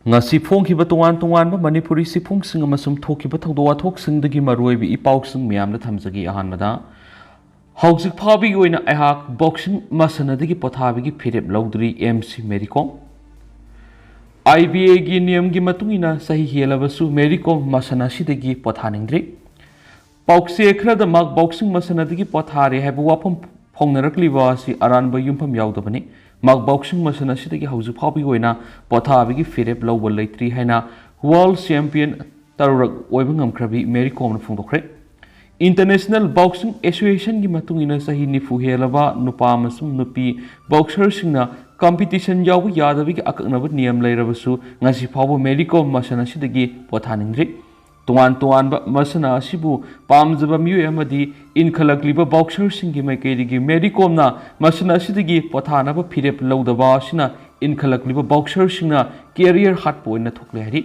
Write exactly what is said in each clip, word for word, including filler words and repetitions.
ꯉꯁꯤ ꯐꯣꯡꯈꯤꯕ ꯇꯣꯉꯥꯟ ꯇꯣꯉꯥꯟꯕ ꯃꯅꯤꯄꯨꯔꯤ ꯆꯦꯐꯣꯡꯁꯤꯡ ꯑꯃꯁꯨꯡ ꯊꯣꯛꯈꯤꯕ ꯊꯧꯗꯣꯛ ꯋꯥꯊꯣꯛꯁꯤꯡꯗꯒꯤ ꯃꯔꯨꯑꯣꯏꯕ ꯏ ꯄꯥꯎꯁꯤꯡ ꯃꯌꯥꯝꯗ ꯊꯝꯖꯒꯦ꯫ ꯑꯍꯥꯟꯕꯗ, ꯍꯧꯖꯤꯛ ꯐꯥꯎꯕꯒꯤ ꯑꯣꯏꯅ ꯑꯩꯍꯥꯛ ꯕꯣꯛꯁꯤꯡ ꯃꯁꯥꯟꯅꯗꯒꯤ ꯄꯣꯊꯥꯕꯒꯤ ꯐꯤꯔꯦꯞ ꯂꯧꯗ꯭ꯔꯤ ꯑꯦꯝ ꯁꯤ ꯃꯦꯔꯤ ꯀꯣꯝ꯫ ꯑꯥꯏ ꯕꯤ ꯑꯦꯒꯤ ꯅꯤꯌꯝꯒꯤ ꯃꯇꯨꯡ ꯏꯟꯅ ꯆꯍꯤ ꯍꯦꯜꯂꯕꯁꯨ ꯃꯦꯔꯤ ꯀꯣꯝ ꯃꯁꯥꯟꯅ ꯑꯁꯤꯗꯒꯤ ꯄꯣꯊꯥꯅꯤꯡꯗ꯭ꯔꯤ꯫ ꯄꯥꯎꯆꯦ ꯈꯔꯗ ꯃꯍꯥꯛ ꯕꯣꯛꯁꯤꯡ ꯃꯁꯥꯟꯅꯗꯒꯤ ꯄꯣꯊꯥꯔꯦ ꯍꯥꯏꯕ ꯋꯥꯐꯝ ꯐꯣꯡꯅꯔꯛꯂꯤꯕ ꯑꯁꯤ ꯑꯔꯥꯟꯕ ꯌꯨꯝꯐꯝ ꯌꯥꯎꯗꯕꯅꯤ꯫ ꯃꯍꯥꯛ ꯕꯣꯛꯁꯤꯡ ꯃꯁꯥꯟꯅ ꯑꯁꯤꯗꯒꯤ ꯍꯧꯖꯤꯛ ꯐꯥꯎꯕꯒꯤ ꯑꯣꯏꯅ ꯄꯣꯊꯥꯕꯒꯤ ꯐꯤꯔꯦꯞ ꯂꯧꯕ ꯂꯩꯇ꯭ꯔꯤ ꯍꯥꯏꯅ ꯋꯥꯔꯜ ꯆꯦꯝꯄꯤꯌꯟ ꯇꯔꯨꯔꯛ ꯑꯣꯏꯕ ꯉꯝꯈ꯭ꯔꯕꯤ ꯃꯦꯔꯤ ꯀꯣꯝꯅ ꯐꯣꯡꯗꯣꯛꯈ꯭ꯔꯦ꯫ ꯏꯟꯇꯔꯅꯦꯁꯅꯦꯜ ꯕꯣꯛꯁꯤꯡ ꯑꯦꯁꯣꯁꯤꯌꯦꯁꯟꯒꯤ ꯃꯇꯨꯡ ꯏꯟꯅ ꯆꯍꯤ ꯅꯤꯐꯨ ꯍꯦꯜꯂꯕ ꯅꯨꯄꯥ ꯑꯃꯁꯨꯡ ꯅꯨꯄꯤ ꯕꯣꯛꯁꯔꯁꯤꯡꯅ ꯀꯝꯄꯤꯇꯤꯁꯟ ꯌꯥꯎꯕ ꯌꯥꯗꯕꯒꯤ ꯑꯀꯛꯅꯕ ꯅꯤꯌꯝ ꯂꯩꯔꯕꯁꯨ ꯉꯁꯤ ꯐꯥꯎꯕ ꯃꯦꯔꯤ ꯀꯣꯝ ꯃꯁꯥꯟꯅ ꯑꯁꯤꯗꯒꯤ ꯄꯣꯊꯥꯅꯤꯡꯗ꯭ꯔꯤ꯫ ꯇꯣꯉꯥꯟ ꯇꯣꯉꯥꯟꯕ ꯃꯁꯥꯟꯅ ꯑꯁꯤꯕꯨ ꯄꯥꯝꯖꯕ ꯃꯤꯑꯣꯏ ꯑꯃꯗꯤ ꯏꯟꯈꯠꯂꯛꯂꯤꯕ ꯕꯣꯛꯁꯔꯁꯤꯡꯒꯤ ꯃꯥꯏꯀꯩꯗꯒꯤ ꯃꯦꯔꯤ ꯀꯣꯝꯅ ꯃꯁꯥꯟꯅ ꯑꯁꯤꯗꯒꯤ ꯄꯣꯊꯥꯅꯕ ꯐꯤꯔꯦꯞ ꯂꯧꯗꯕ ꯑꯁꯤꯅ ꯏꯟꯈꯠꯂꯛꯂꯤꯕ ꯕꯣꯛꯁꯔꯁꯤꯡꯅ ꯀꯦꯔꯤꯌꯔ ꯍꯥꯠꯄ ꯑꯣꯏꯅ ꯊꯣꯛꯂꯦ ꯍꯥꯏꯔꯤ꯫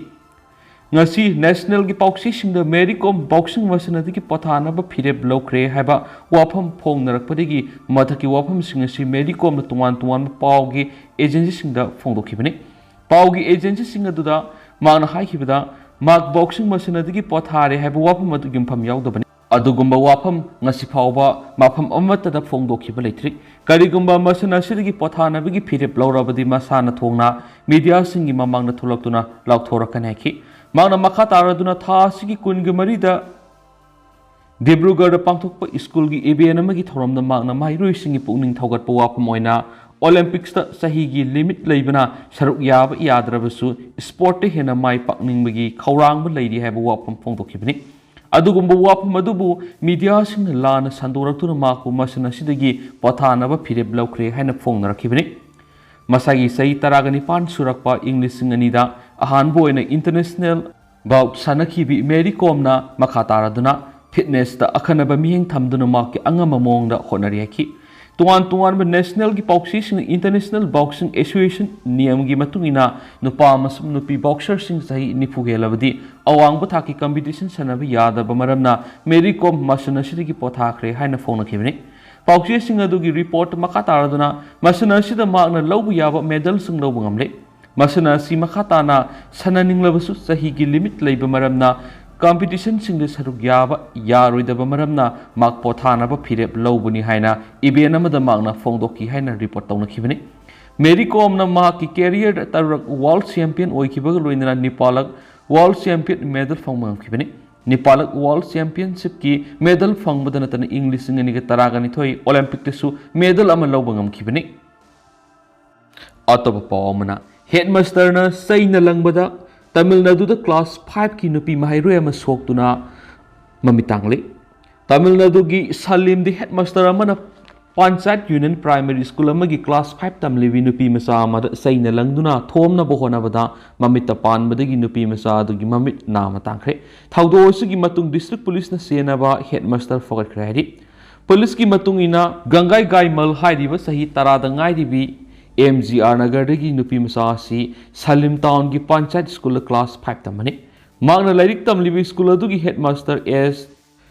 ꯉꯁꯤ ꯅꯦꯁꯅꯦꯜꯒꯤ ꯄꯥꯎꯆꯦꯁꯤꯡꯗ ꯃꯦꯔꯤ ꯀꯣꯝ ꯕꯣꯛꯁꯤꯡ ꯃꯁꯥꯟꯅꯗꯒꯤ ꯄꯣꯊꯥꯅꯕ ꯐꯤꯔꯦꯞ ꯂꯧꯈ꯭ꯔꯦ ꯍꯥꯏꯕ ꯋꯥꯐꯝ ꯐꯣꯡꯅꯔꯛꯄꯗꯒꯤ ꯃꯊꯛꯀꯤ ꯋꯥꯐꯝꯁꯤꯡ ꯑꯁꯤ ꯃꯦꯔꯤ ꯀꯣꯝꯅ ꯇꯣꯉꯥꯟ ꯇꯣꯉꯥꯟꯕ ꯄꯥꯎꯒꯤ ꯑꯦꯖꯦꯟꯁꯤꯁꯤꯡꯗ ꯐꯣꯡꯗꯣꯛꯈꯤꯕꯅꯤ꯫ ꯄꯥꯎꯒꯤ ꯑꯦꯖꯦꯟꯁꯤꯁꯤꯡ ꯑꯗꯨꯗ ꯃꯍꯥꯛꯅ ꯍꯥꯏꯈꯤꯕꯗ, ꯃꯍꯥꯛ ꯕꯣꯛꯁꯤꯡ ꯃꯁꯥꯟꯅꯗꯒꯤ ꯄꯣꯊꯥꯔꯦ ꯍꯥꯏꯕ ꯋꯥꯐꯝ ꯑꯗꯨ ꯌꯨꯝꯐꯝ ꯌꯥꯎꯗꯕꯅꯤ꯫ ꯑꯗꯨꯒꯨꯝꯕ ꯋꯥꯐꯝ ꯉꯁꯤ ꯐꯥꯎꯕ ꯃꯐꯝ ꯑꯃꯠꯇꯗ ꯐꯣꯡꯗꯣꯛꯈꯤꯕ ꯂꯩꯇ꯭ꯔꯤ꯫ ꯀꯔꯤꯒꯨꯝꯕ ꯃꯁꯥꯟꯅ ꯑꯁꯤꯗꯒꯤ ꯄꯣꯊꯥꯅꯕꯒꯤ ꯐꯤꯔꯦꯞ ꯂꯧꯔꯕꯗꯤ ꯃꯁꯥꯅ ꯊꯣꯡꯅ ꯃꯤꯗꯤꯌꯥꯁꯤꯡꯒꯤ ꯃꯃꯥꯡꯗ ꯊꯣꯛꯂꯛꯇꯨꯅ ꯂꯥꯎꯊꯣꯔꯛꯀꯅꯤ ꯍꯥꯏꯈꯤ꯫ ꯃꯍꯥꯛꯅ ꯃꯈꯥ ꯇꯥꯔꯗꯨꯅ ꯊꯥ ꯑꯁꯤꯒꯤ ꯀꯨꯟꯒ ꯃꯔꯤꯗ ꯗꯤꯕ꯭ꯔꯨꯒꯔꯗ ꯄꯥꯡꯊꯣꯛꯄ ꯁ꯭ꯀꯨꯜꯒꯤ ꯏꯚꯦꯟ ꯑꯃꯒꯤ ꯊꯧꯔꯝꯗ ꯃꯍꯥꯛꯅ ꯃꯍꯩꯔꯣꯏꯁꯤꯡꯒꯤ ꯄꯨꯛꯅꯤꯡ ꯊꯧꯒꯠꯄ ꯋꯥꯐꯝ ꯑꯣꯏꯅ ꯑꯣꯂꯦꯝꯄꯤꯛꯁꯇ ꯆꯍꯤꯒꯤ ꯂꯤꯃꯤꯠ ꯂꯩꯕꯅ ꯁꯔꯨꯛ ꯌꯥꯕ ꯌꯥꯗ꯭ꯔꯕꯁꯨ ꯁ꯭ꯄꯣꯔꯠꯇ ꯍꯦꯟꯅ ꯃꯥꯏ ꯄꯥꯛꯅꯤꯡꯕꯒꯤ ꯈꯧꯔꯥꯡꯕ ꯂꯩꯔꯤ ꯍꯥꯏꯕ ꯋꯥꯐꯝ ꯐꯣꯡꯗꯣꯛꯈꯤꯕꯅꯤ꯫ ꯑꯗꯨꯒꯨꯝꯕ ꯋꯥꯐꯝ ꯑꯗꯨꯕꯨ ꯃꯤꯗꯤꯌꯥꯁꯤꯡꯅ ꯂꯥꯟꯅ ꯁꯟꯗꯣꯔꯛꯇꯨꯅ ꯃꯍꯥꯛꯄꯨ ꯃꯁꯥꯟꯅ ꯑꯁꯤꯗꯒꯤ ꯄꯣꯊꯥꯅꯕ ꯐꯤꯔꯦꯞ ꯂꯧꯈ꯭ꯔꯦ ꯍꯥꯏꯅ ꯐꯣꯡꯅꯔꯛꯈꯤꯕꯅꯤ꯫ ꯃꯁꯥꯒꯤ ꯆꯍꯤ ꯇꯔꯥꯒ ꯅꯤꯄꯥꯟ ꯁꯨꯔꯛꯄ ꯏꯪ ꯂꯤꯁꯤꯡ ꯑꯅꯤꯗ ꯑꯍꯥꯟꯕ ꯑꯣꯏꯅ ꯏꯟꯇꯔꯅꯦꯁꯅꯦꯜ ꯕꯥꯎꯠ ꯁꯥꯟꯅꯈꯤꯕꯤ ꯃꯦꯔꯤ ꯀꯣꯝꯅ ꯃꯈꯥ ꯇꯥꯔꯗꯨꯅ ꯐꯤꯠꯅꯦꯁꯇ ꯑꯈꯟꯅꯕ ꯃꯤꯠꯌꯦꯡ ꯊꯝꯗꯨꯅ ꯃꯍꯥꯛꯀꯤ ꯑꯉꯝꯕ ꯃꯑꯣꯡꯗ ꯍꯣꯠꯅꯔꯤ ꯍꯥꯏꯈꯤ꯫ ꯇꯣꯉꯥꯟ ꯇꯣꯉꯥꯟꯕ ꯅꯦꯁꯅꯦꯜꯒꯤ ꯄꯥꯎꯆꯦꯁꯤꯡꯅ ꯏꯟꯇꯔꯅꯦꯁꯅꯦꯜ ꯕꯣꯛꯁꯤꯡ ꯑꯦꯁꯣꯁꯤꯌꯦꯁꯟ ꯅꯤꯌꯝꯒꯤ ꯃꯇꯨꯡ ꯏꯟꯅ ꯅꯨꯄꯥ ꯑꯃꯁꯨꯡ ꯅꯨꯄꯤ ꯕꯣꯛꯁꯔꯁꯤꯡ ꯆꯍꯤ ꯅꯤꯐꯨ ꯍꯦꯜꯂꯕꯗꯤ ꯑꯋꯥꯡꯕ ꯊꯥꯛꯀꯤ ꯀꯝꯄꯤꯇꯤꯁꯟ ꯁꯥꯟꯅꯕ ꯌꯥꯗꯕ ꯃꯔꯝꯅ ꯃꯦꯔꯤ ꯀꯣꯝ ꯃꯁꯥꯟꯅ ꯑꯁꯤꯗꯒꯤ ꯄꯣꯊꯥꯈ꯭ꯔꯦ ꯍꯥꯏꯅ ꯐꯣꯡꯅꯈꯤꯕꯅꯤ꯫ ꯄꯥꯎꯆꯦꯁꯤꯡ ꯑꯗꯨꯒꯤ ꯔꯤꯄꯣꯔꯠ ꯃꯈꯥ ꯇꯥꯔꯗꯨꯅ ꯃꯁꯥꯟꯅ ꯑꯁꯤꯗ ꯃꯍꯥꯛꯅ ꯂꯧꯕ ꯌꯥꯕ ꯃꯦꯗꯜꯁꯤꯡ ꯂꯧꯕ ꯉꯝꯂꯦ꯫ ꯃꯁꯥꯟꯅ ꯑꯁꯤ ꯃꯈꯥ ꯇꯥꯅ ꯁꯥꯟꯅꯅꯤꯡꯂꯕꯁꯨ ꯆꯍꯤꯒꯤ ꯂꯤꯃꯤꯠ ꯂꯩꯕ ꯃꯔꯝꯅ ꯀꯝꯄꯤꯇꯤꯁꯟꯁꯤꯡꯗ ꯁꯔꯨꯛ ꯌꯥꯕ ꯌꯥꯔꯣꯏꯗꯕ ꯃꯔꯝꯅ ꯃꯍꯥꯛ ꯄꯣꯊꯥꯅꯕ ꯐꯤꯔꯦꯞ ꯂꯧꯕꯅꯤ ꯍꯥꯏꯅ ꯏꯚꯦꯟ ꯑꯃꯗ ꯃꯍꯥꯛꯅ ꯐꯣꯡꯗꯣꯛꯈꯤ ꯍꯥꯏꯅ ꯔꯤꯄꯣꯔꯠ ꯇꯧꯅꯈꯤꯕꯅꯤ꯫ ꯃꯦꯔꯤ ꯀꯣꯝꯅ ꯃꯍꯥꯛꯀꯤ ꯀꯦꯔꯤꯌꯔꯗ ꯇꯔꯨꯛ ꯋꯥꯔꯜ ꯆꯦꯝꯄꯤꯌꯟ ꯑꯣꯏꯈꯤꯕꯒ ꯂꯣꯏꯅꯅ ꯅꯤꯄꯥꯜꯂꯛ ꯋꯥꯔꯜ ꯆꯦꯝꯄꯤꯌꯟ ꯃꯦꯗꯜ ꯐꯪꯕ ꯉꯝꯈꯤꯕꯅꯤ꯫ ꯅꯤꯄꯥꯜꯂꯛ ꯋꯥꯔꯜ ꯆꯦꯝꯄꯤꯌꯟꯁꯤꯞꯀꯤ ꯃꯦꯗꯜ ꯐꯪꯕꯗ ꯅꯠꯇꯅ ꯏꯪ ꯂꯤꯁꯤꯡ ꯑꯅꯤꯒ ꯇꯔꯥꯒ ꯅꯤꯊꯣꯏ ꯑꯣꯂꯦꯝꯄꯤꯛꯇꯁꯨ ꯃꯦꯗꯜ ꯑꯃ ꯂꯧꯕ ꯉꯝꯈꯤꯕꯅꯤ꯫ ꯑꯇꯣꯞꯄ ꯄꯥꯎ ꯑꯃꯅ, ꯍꯦꯗꯃꯥꯁꯇꯔꯅ ꯆꯩꯅ ꯂꯪꯕꯗ ꯇꯥꯃꯤꯜ ꯅꯥꯗꯨꯗ ꯀ꯭ꯂꯥꯁ ꯐꯥꯏꯚꯀꯤ ꯅꯨꯄꯤ ꯃꯍꯩꯔꯣꯏ ꯑꯃ ꯁꯣꯛꯇꯨꯅ ꯃꯃꯤꯠ ꯇꯥꯡꯂꯤ꯫ ꯇꯥꯃꯤꯜ ꯅꯥꯗꯨꯒꯤ ꯁꯂꯤꯝꯗꯤ ꯍꯦꯗꯃꯥꯁꯇꯔ ꯑꯃꯅ ꯄꯟꯆꯥꯌꯠ ꯌꯨꯅꯤꯌꯟ ꯄ꯭ꯔꯥꯏꯃꯥꯔꯤ ꯁ꯭ꯀꯨꯜ ꯑꯃꯒꯤ ꯀ꯭ꯂꯥꯁ ꯐꯥꯏꯚ ꯇꯝꯂꯤꯕꯤ ꯅꯨꯄꯤ ꯃꯆꯥ ꯑꯃꯗ ꯆꯩꯅ ꯂꯪꯗꯨꯅ ꯊꯣꯝꯅꯕ ꯍꯣꯠꯅꯕꯗ ꯃꯃꯤꯠꯇ ꯄꯥꯟꯕꯗꯒꯤ ꯅꯨꯄꯤ ꯃꯆꯥ ꯑꯗꯨꯒꯤ ꯃꯃꯤꯠ ꯅꯥꯝꯃ ꯇꯥꯡꯈ꯭ꯔꯦ꯫ ꯊꯧꯗꯣꯛ ꯑꯁꯤꯒꯤ ꯃꯇꯨꯡ ꯗꯤꯁꯇ꯭ꯔꯤꯛ ꯄꯨꯂꯤꯁꯅ ꯆꯦꯟꯅꯕ ꯍꯦꯗꯃꯥꯁꯇꯔ ꯐꯒꯠꯈ꯭ꯔꯦ ꯍꯥꯏꯔꯤ꯫ ꯄꯨꯂꯤꯁꯀꯤ ꯃꯇꯨꯡ ꯏꯟꯅ, ꯒꯪꯒꯥꯏ ꯒꯥꯏꯃꯜ ꯍꯥꯏꯔꯤꯕ ꯆꯍꯤ ꯇꯔꯥꯗ ꯉꯥꯏꯔꯤꯕꯤ ꯑꯦꯝ ꯖꯤ ꯑꯥꯔ ꯅꯒꯔꯗꯒꯤ ꯅꯨꯄꯤ ꯃꯆꯥ ꯑꯁꯤ ꯁꯂꯤꯝ ꯇꯥꯎꯟꯒꯤ ꯄꯟꯆꯥꯌꯠ ꯁ꯭ꯀꯨꯜꯗ ꯀ꯭ꯂꯥꯁ ꯐꯥꯏꯚ ꯇꯝꯕꯅꯤ꯫ ꯃꯍꯥꯛꯅ ꯂꯥꯏꯔꯤꯛ ꯇꯝꯂꯤꯕ ꯁ꯭ꯀꯨꯜ ꯑꯗꯨꯒꯤ ꯍꯦꯗꯃꯥꯁꯇꯔ ꯑꯦꯁ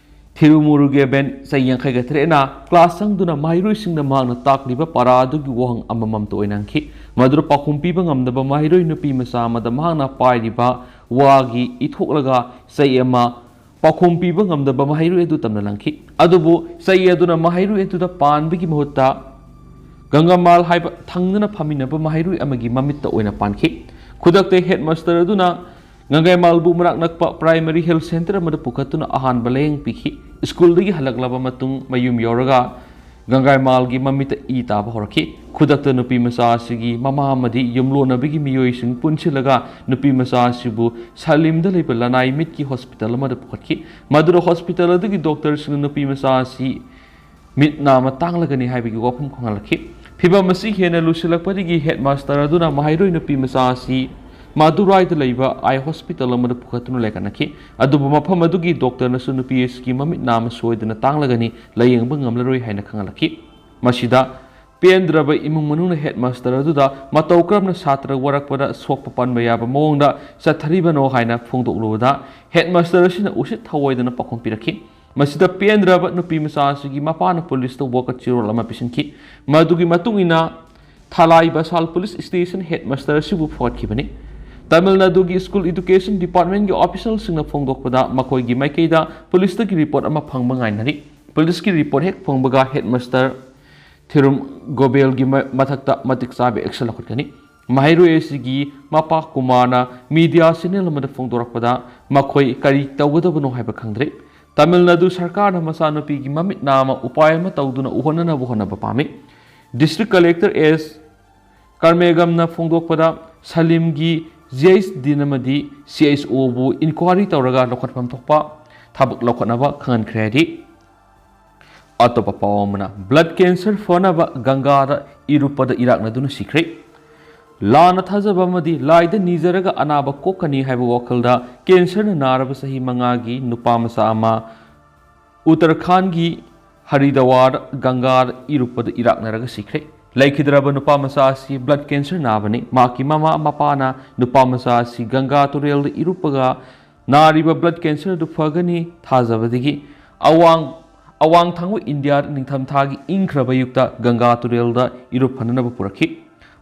ꯊꯤꯔꯨꯃꯨꯔꯨꯒꯦꯕꯦꯟ, ꯆꯍꯤ ꯌꯥꯡꯈꯩꯒ ꯇꯔꯦꯠꯅ ꯀ꯭ꯂꯥꯁ ꯆꯪꯗꯨꯅ ꯃꯍꯩꯔꯣꯏꯁꯤꯡꯗ ꯃꯍꯥꯛꯅ ꯇꯥꯛꯂꯤꯕ ꯄꯔꯥ ꯑꯗꯨꯒꯤ ꯋꯥꯍꯪ ꯑꯃꯃꯝꯇ ꯑꯣꯏꯅ ꯍꯪꯈꯤ꯫ ꯃꯗꯨꯗ ꯄꯥꯎꯈꯨꯝ ꯄꯤꯕ ꯉꯝꯗꯕ ꯃꯍꯩꯔꯣꯏ ꯅꯨꯄꯤ ꯃꯆꯥ ꯑꯃꯗ ꯃꯍꯥꯛꯅ ꯄꯥꯏꯔꯤꯕ ꯋꯥꯒꯤ ꯏꯊꯣꯛꯂꯒ ꯆꯩ ꯑꯃ ꯄꯥꯎꯈꯨꯝ ꯄꯤꯕ ꯉꯝꯗꯕ ꯃꯍꯩꯔꯣꯏ ꯑꯗꯨ ꯇꯝꯅ ꯂꯪꯈꯤ꯫ ꯑꯗꯨꯕꯨ ꯆꯩ ꯑꯗꯨꯅ ꯃꯍꯩꯔꯣꯏ ꯑꯗꯨꯗ ꯄꯥꯟꯕꯒꯤ ꯃꯍꯨꯠꯇ ꯒꯪꯒꯥꯃꯥꯜ ꯍꯥꯏꯕ ꯊꯪꯅꯅ ꯐꯝꯃꯤꯟꯅꯕ ꯃꯍꯩꯔꯣꯏ ꯑꯃꯒꯤ ꯃꯃꯤꯠꯇ ꯑꯣꯏꯅ ꯄꯥꯟꯈꯤ꯫ ꯈꯨꯗꯛꯇ ꯍꯦꯗꯃꯥꯁꯇꯔ ꯑꯗꯨꯅ ꯒꯪꯒꯥꯏꯃꯥꯜꯕꯨ ꯃꯅꯥꯛ ꯅꯛꯄ ꯄ꯭ꯔꯥꯏꯃꯥꯔꯤ ꯍꯦꯜꯊ ꯁꯦꯟꯇꯔ ꯑꯃꯗ ꯄꯨꯈꯠꯇꯨꯅ ꯑꯍꯥꯟꯕ ꯂꯥꯌꯦꯡ ꯄꯤꯈꯤ꯫ ꯁ꯭ꯀꯨꯜꯗꯒꯤ ꯍꯜꯂꯛꯂꯕ ꯃꯇꯨꯡ ꯃꯌꯨꯝ ꯌꯧꯔꯒ ꯒꯪꯒꯥꯏꯃꯥꯜꯒꯤ ꯃꯃꯤꯠꯇ ꯏ ꯇꯥꯕ ꯍꯧꯔꯛꯈꯤ꯫ ꯈꯨꯗꯛꯇ ꯅꯨꯄꯤ ꯃꯆꯥ ꯑꯁꯤꯒꯤ ꯃꯃꯥ ꯑꯃꯗꯤ ꯌꯨꯝꯂꯣꯟꯅꯕꯒꯤ ꯃꯤꯑꯣꯏꯁꯤꯡ ꯄꯨꯟꯁꯤꯜꯂꯒ ꯅꯨꯄꯤ ꯃꯆꯥ ꯑꯁꯤꯕꯨ ꯁꯂꯤꯝꯗ ꯂꯩꯕ ꯂꯅꯥꯏ ꯃꯤꯠꯀꯤ ꯍꯣꯁꯄꯤꯇꯥꯜ ꯑꯃꯗ ꯄꯨꯈꯠꯈꯤ꯫ ꯃꯗꯨꯗ ꯍꯣꯁꯄꯤꯇꯥꯜ ꯑꯗꯨꯒꯤ ꯗꯣꯛꯇꯔꯁꯤꯡꯅ ꯅꯨꯄꯤ ꯃꯆꯥ ꯑꯁꯤ ꯃꯤꯠ ꯅꯥꯝꯃ ꯇꯥꯡꯂꯒꯅꯤ ꯍꯥꯏꯕꯒꯤ ꯋꯥꯐꯝ ꯈꯪꯍꯜꯂꯛꯈꯤ꯫ ꯐꯤꯚꯝ ꯑꯁꯤ ꯍꯦꯟꯅ ꯂꯨꯁꯤꯜꯂꯛꯄꯗꯒꯤ ꯍꯦꯗꯃꯥꯁꯇꯔ ꯑꯗꯨꯅ ꯃꯍꯩꯔꯣꯏ ꯅꯨꯄꯤ ꯃꯆꯥ ꯑꯁꯤ ꯃꯗꯨꯔꯥꯏꯗ ꯂꯩꯕ ꯑꯥꯏ ꯍꯣꯁꯄꯤꯇꯥꯜ ꯑꯃꯗ ꯄꯨꯈꯠꯇꯨꯅ ꯂꯥꯏꯀꯠꯅꯈꯤ꯫ ꯑꯗꯨꯕꯨ ꯃꯐꯝ ꯑꯗꯨꯒꯤ ꯗꯣꯛꯇꯔꯅꯁꯨ ꯅꯨꯄꯤ ꯑꯁꯤꯒꯤ ꯃꯃꯤꯠ ꯅꯥꯝꯃ ꯁꯣꯏꯗꯅ ꯇꯥꯡꯂꯒꯅꯤ, ꯂꯥꯌꯦꯡꯕ ꯉꯝꯂꯔꯣꯏ ꯍꯥꯏꯅ ꯈꯪꯍꯜꯂꯛꯈꯤ꯫ ꯃꯁꯤꯗ ꯄꯦꯟꯗ꯭ꯔꯕ ꯏꯃꯨꯡ ꯃꯅꯨꯡꯅ ꯍꯦꯗꯃꯥꯁꯇꯔ ꯑꯗꯨꯗ ꯃꯇꯧ ꯀꯔꯝꯅ ꯁꯥꯇ꯭ꯔ ꯋꯥꯔꯛꯄꯗ ꯁꯣꯛꯄ ꯄꯟꯕ ꯌꯥꯕ ꯃꯑꯣꯡꯗ ꯆꯠꯊꯔꯤꯕꯅꯣ ꯍꯥꯏꯅ ꯐꯣꯡꯗꯣꯛꯂꯨꯕꯗ, ꯍꯦꯗꯃꯥꯁꯇꯔ ꯑꯁꯤꯅ ꯎꯁꯤꯠ ꯊꯑꯣꯏꯗꯅ ꯄꯥꯎꯈꯨꯝ ꯄꯤꯔꯛꯈꯤ꯫ ꯃꯁꯤꯗ ꯄꯦꯟꯗ꯭ꯔꯕ ꯅꯨꯄꯤ ꯃꯆꯥ ꯑꯁꯤꯒꯤ ꯃꯄꯥꯅ ꯄꯨꯂꯤꯁꯇ ꯋꯥꯀꯠ ꯆꯦꯔꯣꯜ ꯑꯃ ꯄꯤꯁꯤꯟꯈꯤ꯫ ꯃꯗꯨꯒꯤ ꯃꯇꯨꯡ ꯏꯟꯅ ꯊꯥꯂꯥꯏ ꯕꯁꯥꯜ ꯄꯨꯂꯤꯁ ꯁ꯭ꯇꯦꯁꯟ ꯍꯦꯗꯃꯥꯁꯇꯔ ꯑꯁꯤꯕꯨ ꯐꯨꯒꯠꯈꯤꯕꯅꯤ꯫ ꯇꯥꯃꯤꯜ ꯅꯥꯗꯨꯒꯤ ꯁ꯭ꯀꯨꯜ ꯏꯗꯨꯀꯦꯁꯟ ꯗꯤꯄꯥꯔꯠꯃꯦꯟꯒꯤ ꯑꯣꯐꯤꯁꯤꯌꯦꯜꯁꯤꯡꯅ ꯐꯣꯡꯗꯣꯛꯄꯗ, ꯃꯈꯣꯏꯒꯤ ꯃꯥꯏꯀꯩꯗ ꯄꯨꯂꯤꯁꯇꯒꯤ ꯔꯤꯄꯣꯔꯠ ꯑꯃ ꯐꯪꯕ ꯉꯥꯏꯅꯔꯤ꯫ ꯄꯨꯂꯤꯁꯀꯤ ꯔꯤꯄꯣꯔꯠ ꯍꯦꯛ ꯐꯪꯕꯒ ꯍꯦꯗꯃꯥꯁꯇꯔ ꯊꯤꯔꯨꯝ ꯒꯣꯕꯦꯜꯒꯤ ꯃ-, ꯃꯊꯛꯇ ꯃꯇꯤꯛ ꯆꯥꯕ ꯑꯦꯛꯁꯟ ꯂꯧꯈꯠꯀꯅꯤ꯫ ꯃꯍꯩꯔꯣꯏ ꯑꯁꯤꯒꯤ ꯃꯄꯥ ꯀꯨꯃꯥꯔꯅ ꯃꯤꯗꯤꯌꯥ ꯆꯦꯅꯦꯜ ꯑꯃꯗ ꯐꯣꯡꯗꯣꯔꯛꯄꯗ, ꯃꯈꯣꯏ ꯀꯔꯤ ꯇꯧꯒꯗꯕꯅꯣ ꯍꯥꯏꯕ ꯈꯪꯗ꯭ꯔꯦ꯫ ꯇꯥꯃꯤꯜ ꯅꯥꯗꯨ ꯁꯔꯀꯥꯔꯅ ꯃꯆꯥꯅꯨꯄꯤꯒꯤ ꯃꯃꯤꯠ ꯅꯥ ꯑꯃ ꯎꯄꯥꯏ ꯑꯃ ꯇꯧꯗꯨꯅ ꯎꯍꯟꯅꯅꯕ ꯍꯣꯠꯅꯕ ꯄꯥꯝꯃꯤ꯫ ꯗꯤꯁꯇ꯭ꯔꯤꯛ ꯀꯂꯦꯛꯇꯔ ꯑꯦꯁ ꯀꯔꯃꯦꯒꯝꯅ ꯐꯣꯡꯗꯣꯛꯄꯗ, ꯁꯂꯤꯝꯒꯤ ꯖꯤ ꯑꯩꯆ ꯗꯤꯟ ꯑꯃꯗꯤ ꯁꯤ ꯑꯩꯆ ꯑꯣꯕꯨ ꯏꯟꯀ꯭ꯋꯥꯔꯤ ꯇꯧꯔꯒ ꯂꯧꯈꯠꯐꯝ ꯊꯣꯛꯄ ꯊꯕꯛ ꯂꯧꯈꯠꯅꯕ ꯈꯪꯍꯟꯈ꯭ꯔꯦ ꯍꯥꯏꯔꯤ꯫ ꯑꯇꯣꯞꯄ ꯄꯥꯎ ꯑꯃꯅ, ꯕ꯭ꯂꯗ ꯀꯦꯟꯁꯔ ꯐꯅꯕ ꯒꯪꯒꯥꯗ ꯏꯔꯨꯞꯄꯗ ꯏꯔꯥꯛꯅꯗꯨꯅ ꯁꯤꯈ꯭ꯔꯦ꯫ ꯂꯥꯟꯅ ꯊꯥꯖꯕ ꯑꯃꯗꯤ ꯂꯥꯏꯗ ꯅꯤꯖꯔꯒ ꯑꯅꯥꯕ ꯀꯣꯛꯀꯅꯤ ꯍꯥꯏꯕ ꯋꯥꯈꯜꯗ ꯀꯦꯟꯁꯔꯅ ꯅꯥꯔꯕ ꯆꯍꯤ ꯃꯉꯥꯒꯤ ꯅꯨꯄꯥ ꯃꯆꯥ ꯑꯃ ꯎꯠꯇꯔꯈꯥꯟꯒꯤ ꯍꯔꯤꯗꯋꯥꯔ ꯒꯪꯒꯥꯗ ꯏꯔꯨꯞꯄꯗ ꯏꯔꯥꯛꯅꯔꯒ ꯁꯤꯈ꯭ꯔꯦ꯫ ꯂꯩꯈꯤꯗ꯭ꯔꯕ ꯅꯨꯄꯥ ꯃꯆꯥ ꯑꯁꯤ ꯕ꯭ꯂꯗ ꯀꯦꯟꯁꯔ ꯅꯥꯕꯅꯤ꯫ ꯃꯍꯥꯛꯀꯤ ꯃꯃꯥ ꯃꯄꯥꯅ ꯅꯨꯄꯥ ꯃꯆꯥ ꯑꯁꯤ ꯒꯪꯒꯥ ꯇꯨꯔꯦꯜꯗ ꯏꯔꯨꯞꯄꯒ ꯅꯥꯔꯤꯕ ꯕ꯭ꯂꯗ ꯀꯦꯟꯁꯔ ꯑꯗꯨ ꯐꯒꯅꯤ ꯊꯥꯖꯕꯗꯒꯤ ꯑꯋꯥꯡ, ꯑꯋꯥꯡ ꯊꯪꯕ ꯏꯟꯗꯤꯌꯥꯗ ꯅꯤꯡꯊꯝꯊꯥꯒꯤ ꯏꯪꯈ꯭ꯔꯕ ꯑꯌꯨꯛꯇ ꯒꯪꯒꯥ ꯇꯨꯔꯦꯜꯗ ꯏꯔꯨꯞꯐꯅꯅꯕ ꯄꯨꯔꯛꯈꯤ꯫